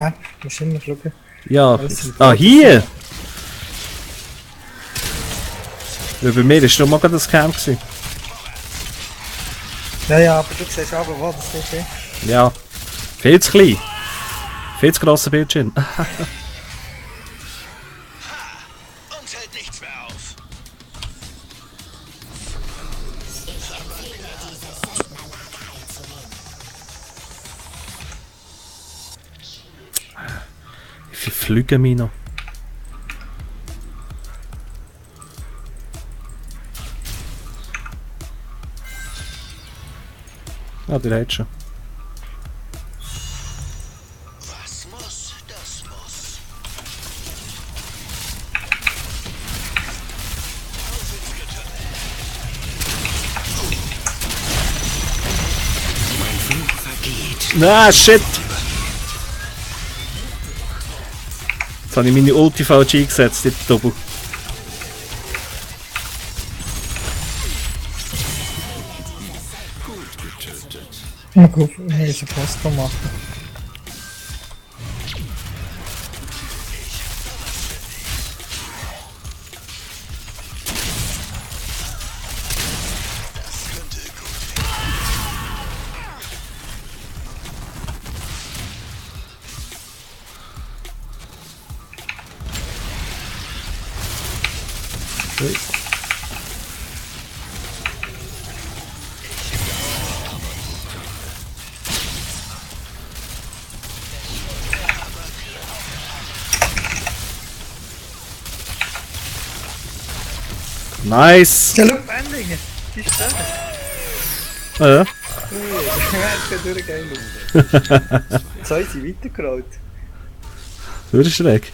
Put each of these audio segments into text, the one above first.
Musst immer schauen. Ja, hier! Ja, bei mir war schon mal das Camp gewesen. Ja, aber du siehst aber, wo das ist. Ja, viel zu klein. Viel zu grosser Bildschirm. Uns hält nichts mehr auf. Wie viele Flüge mich noch? Ah, der hat schon. Was muss, das muss. Mein Fluch vergeht. Ah, shit! Jetzt habe ich meine Ulti falsch eingesetzt, die Doppel. Na gut, wir müssen Posto machen. Nice! Ja, schau, Endlinge! Die ist da! Ah, ja. Ja, es geht durchgehen. Jetzt haben sie weitergerollt. Das ist schräg.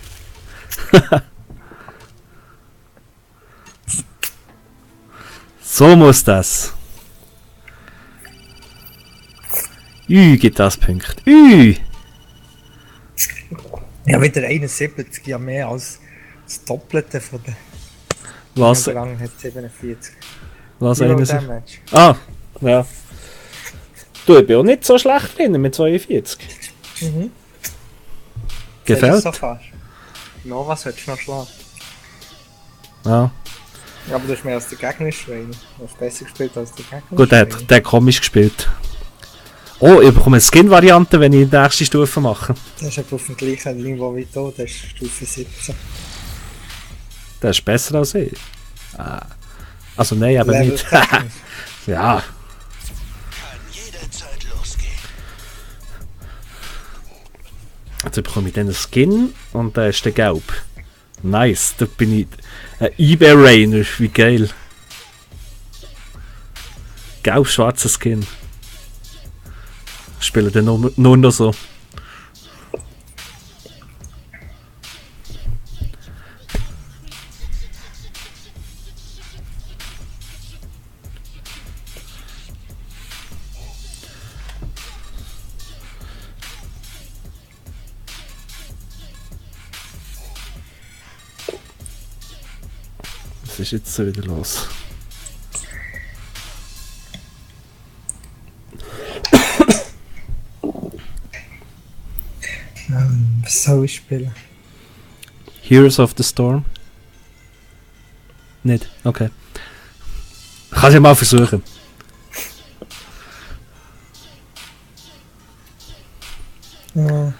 So muss das. Gibt das Punkt. Ja, wieder 71, ja mehr als das Doppelte von der Was? Rang hat 47. Was Zero einer? Damage. Ah, ja. Du, ich bin auch nicht so schlecht drin mit 42. Mhm. Gefällt? So fast. Nova solltest du noch schlagen. Ja. Ja, aber du hast mehr als der Gegner Schwein. Du hast besser gespielt als der Gegner. Gut, der hat komisch gespielt. Oh, ich bekomme eine Skin-Variante, wenn ich die nächste Stufe mache. Das ist aber auf dem gleichen Niveau wie du, das ist Stufe 17. Das ist besser als ich. Ah. Also nein, aber Level nicht. technisch. Ja. Kann jederzeit losgehen. Jetzt bekomme ich dann einen Skin und da ist der gelb. Nice, da bin ich ein eBay-Rainer, wie geil. Gelb-schwarzer Skin. Ich spiele den nur noch so. Was ist jetzt so wieder los? Was soll ich spielen? Heroes of the Storm? Nicht? Okay. Kannst ja mal versuchen. Ja.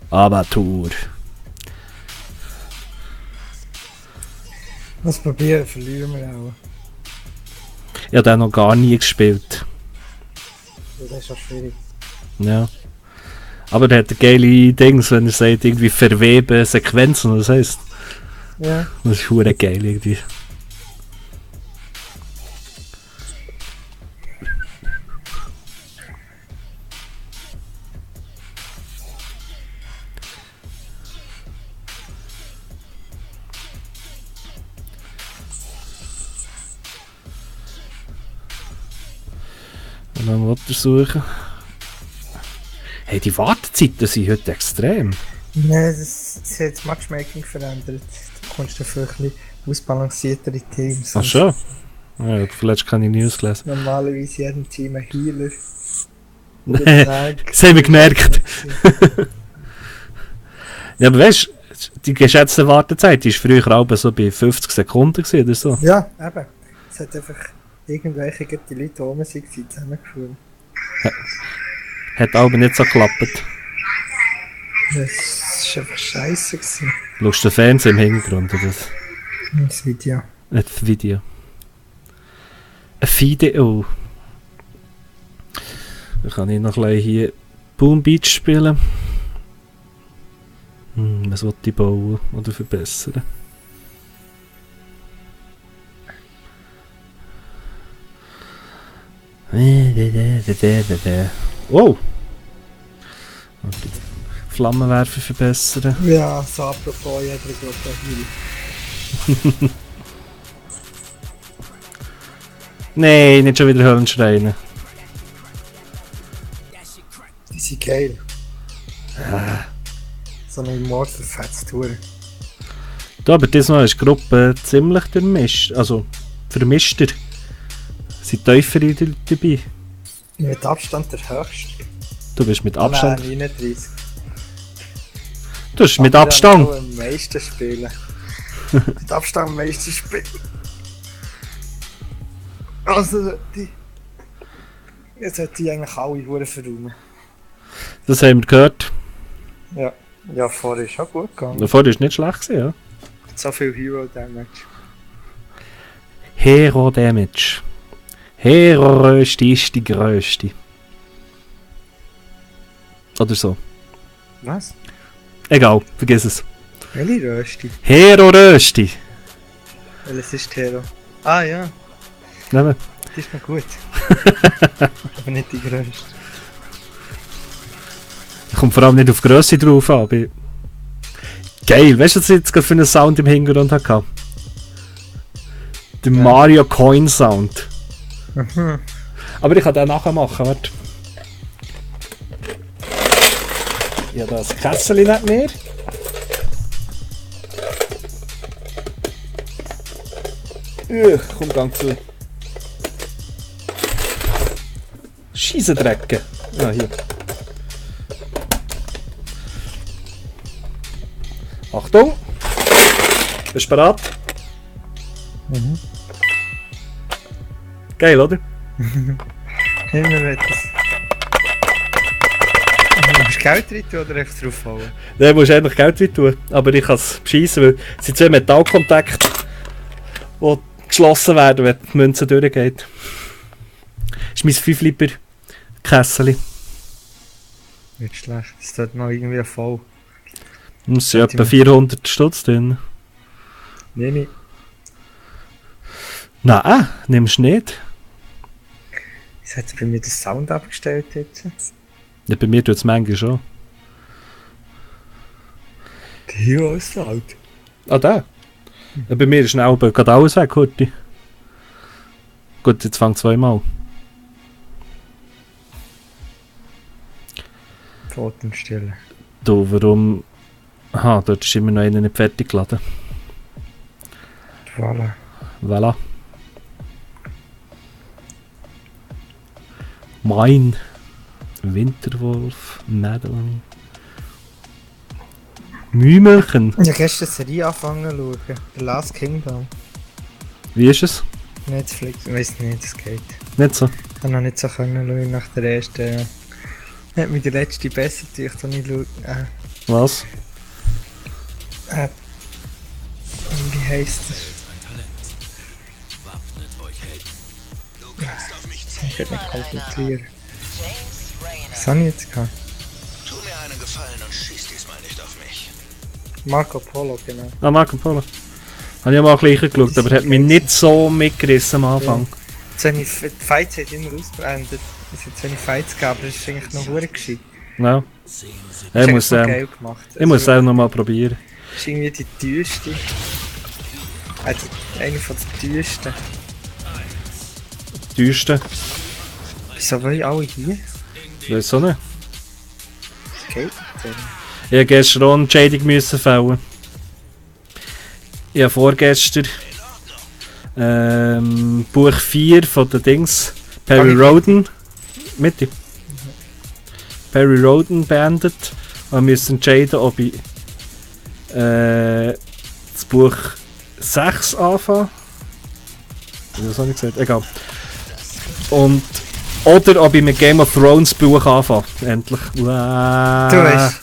Amateur. Was probieren, verlieren wir auch. Ich habe den noch gar nie gespielt. Ja, das ist auch schwierig. Ja. Aber der hat geile Dings, wenn er sagt, irgendwie verweben Sequenzen, das heisst. Ja. Das ist hure geil irgendwie. Und dann wollte er suchen. Hey, die Wartezeiten sind heute extrem. Nein, das hat das Matchmaking verändert. Du kommst dafür ein bisschen ausbalanciertere Teams. Ach schon? Ja, vielleicht kann ich News gelesen. Normalerweise jedem Team ein Healer. Das haben wir gemerkt. Ja, aber weißt du, die geschätzte Wartezeit die war früher auch so bei 50 Sekunden gewesen, oder so. Ja, eben. Es hat einfach irgendwelche die Leute, die rum sind, zusammengeführt. Hat aber nicht so geklappt. Das war einfach scheiße gewesen. Schaust du den Fernseher im Hintergrund oder das? Das Video. Ein Video. Ein Video. Dann kann ich noch gleich hier Boom Beach spielen. Was will ich bauen oder verbessern? Wow! Flammenwerfer verbessern. Ja, so apropos, jeder Gruppe Heal. Nein, nicht schon wieder Höllenschreien. Die sind geil. So eine Immortal Fats Tour. Da, aber diesmal ist die Gruppe ziemlich durchmischt. Also, vermischter. Sind tiefere dabei. Mit Abstand der höchste. Du bist mit Abstand. Nein, 39. Du bist mit Abstand. Am meisten spielen. Mit Abstand am meisten spielen. Also, jetzt sollte ich eigentlich alle Huren verräumen. Das haben wir gehört. Ja. Ja, vorher ist auch gut gegangen. Davor war es nicht schlecht gewesen, ja. So viel Hero Damage. Hero Damage. Hero Rösti ist die grösste. Oder so. Was? Egal, vergiss es. Welche Rösti? Hero Rösti. Welches ist Hero? Ah ja, Nehmen. das ist noch gut. Aber nicht die grösste. Kommt vor allem nicht auf Grösse drauf an. Geil, weißt du, was ich jetzt gerade für einen Sound im Hintergrund hatte? Der Mario Coin Sound. Mhm. Aber ich kann den nachher machen, warte. Ja, das Kessel nicht mehr. Komm, gang zu. Scheissendrecken. Ah, hier. Achtung! Bist du bereit? Mhm. Geil, oder? Immer etwas. Musst du Geld rein tun oder einfach drauf fallen? Da musst du eigentlich Geld rein tun, aber ich kann es beschissen, weil es sind zwei Metallkontakte, die geschlossen werden, wenn die Münze durchgeht. Das ist mein 5-Liter-Kessel. Nicht schlecht, das tut noch irgendwie voll. Es sind etwa 400 Stutz drin. Nehme Nein, nimmst du nicht. ich. Hat bei mir den Sound abgestellt jetzt? Ja, bei mir tut es manchmal schon. Der Hero ist laut. Ah, da. Ja, bei mir ist schnell gerade alles weg, Kurti. Gut, jetzt fängt zweimal. Totenstille. Du, warum... Aha, dort ist immer noch einer nicht fertig geladen. Voilà. Voilà. Mein Winterwolf, Madeline. Mümelchen. Ich habe gestern eine Serie angefangen zu schauen. The Last Kingdom. Wie ist es? Netflix. Ich weiß nicht, es geht. Nicht so. Ich habe noch nicht so können schauen nach der ersten. Hat mir die letzte besser gedacht, als ich schaue. Was? Wie heisst das? Du kannst auf mich Ich zählen. kann nicht konzentrieren. Was habe ich jetzt gehabt? Tu mir einen Gefallen und schieß diesmal nicht auf mich. Marco Polo, genau. Ah, Marco Polo. Habe ich auch mal gleich geschaut, aber hat mich nicht so mitgerissen am Anfang. Jetzt habe ich die Fights hat immer ausgeblendet. Es hat so eine Fights gegeben, aber das ist eigentlich noch verdammt gescheit. Ja. Das Ich ist muss, eigentlich noch geil gemacht. ich muss auch noch mal probieren. Das ist irgendwie die teuerste. Also eine von den teuersten. Teuerste. Wieso wollen alle hier? Weiß auch nicht. Das geht denn? Ich musste gestern auch eine Entscheidung fällen. Ich habe vorgestern Buch 4 von den Dings. Perry Kann ich- Rhodan. Mitte. Perry Rhodan beendet. Wir müssen entscheiden, ob ich das Buch 6 anfange. Was habe ich gesagt? Egal. Und, oder ob ich mit Game of Thrones Buch anfange. Endlich. Du weißt,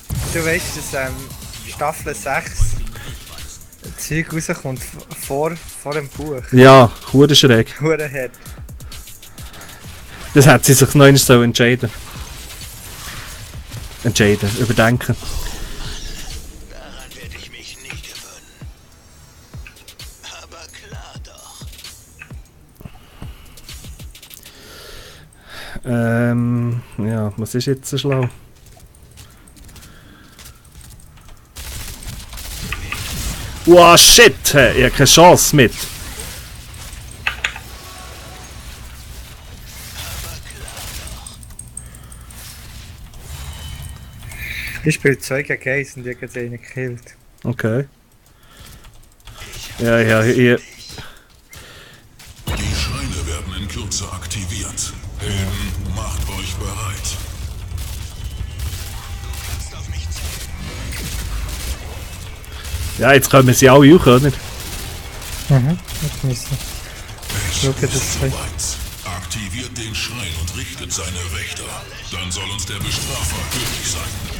dass Staffel 6 Zeug rauskommt vor dem Buch. Ja, hure schräg. Hure hart. Das hat sie sich noch einmal so entscheiden. Überdenken. Daran werde ich mich nie gewöhnen. Aber klar doch. Ja, was ist jetzt so schlau? Wow, shit! Hey, ich habe keine Chance mit. Ich spiele 2 gegen 1 und ich habe einen gekillt. Okay. Ja, hier. Die Schreine werden in Kürze aktiviert. Helden, macht euch bereit. Ja, jetzt kommen sie alle hoch, oder? Jetzt müssen Es Schau, das ist ist soweit. Aktiviert den Schrein und richtet seine Wächter. Dann soll uns der Bestrafer glücklich sein.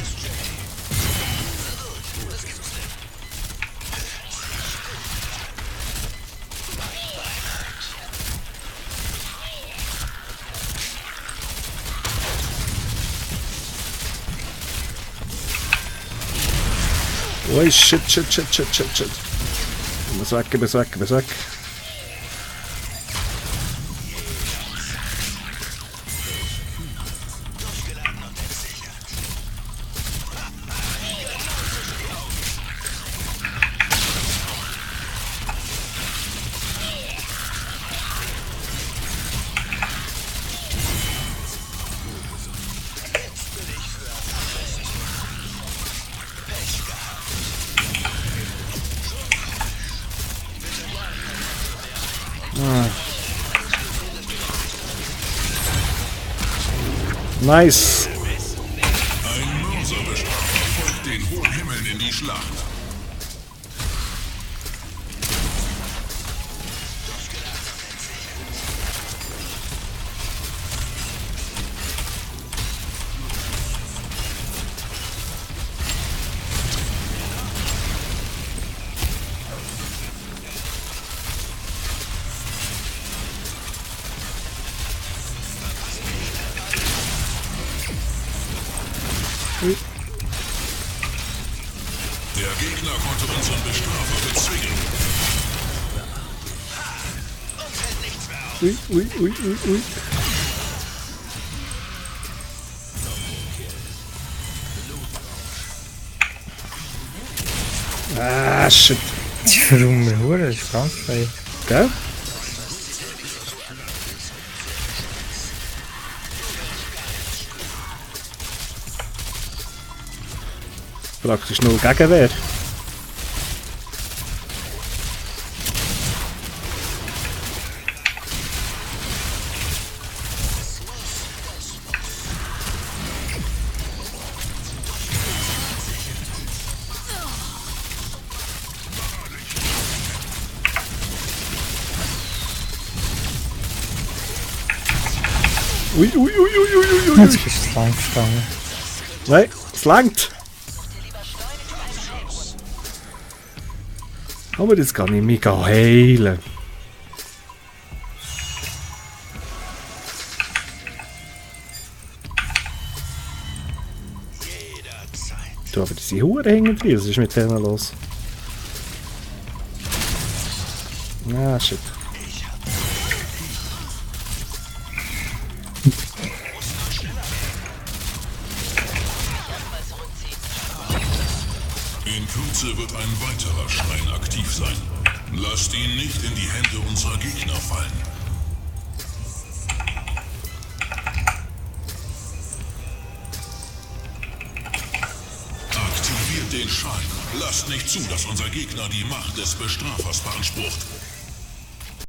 Oh, shit. Muss weg. Nice. Ein Mörserbestrafer folgt den hohen Himmeln in die Schlacht. Der Gegner konnte unseren Bestrafer bezwingen. Ui. Ah, shit. Die verrumme Hure, das ist ganz frei. Gell? Praktisch nur Gegenwehr. Ui. Jetzt bist du lang gestanden. Nein, es langt. Aber jetzt kann ich mich heilen. Du, aber diese Huren hängen drin. Was ist mit denen los? Ah, shit. In Kürze wird ein weiterer Schrein aktiv sein. Lasst ihn nicht in die Hände unserer Gegner fallen. Aktiviert den Schrein. Lasst nicht zu, dass unser Gegner die Macht des Bestrafers beansprucht.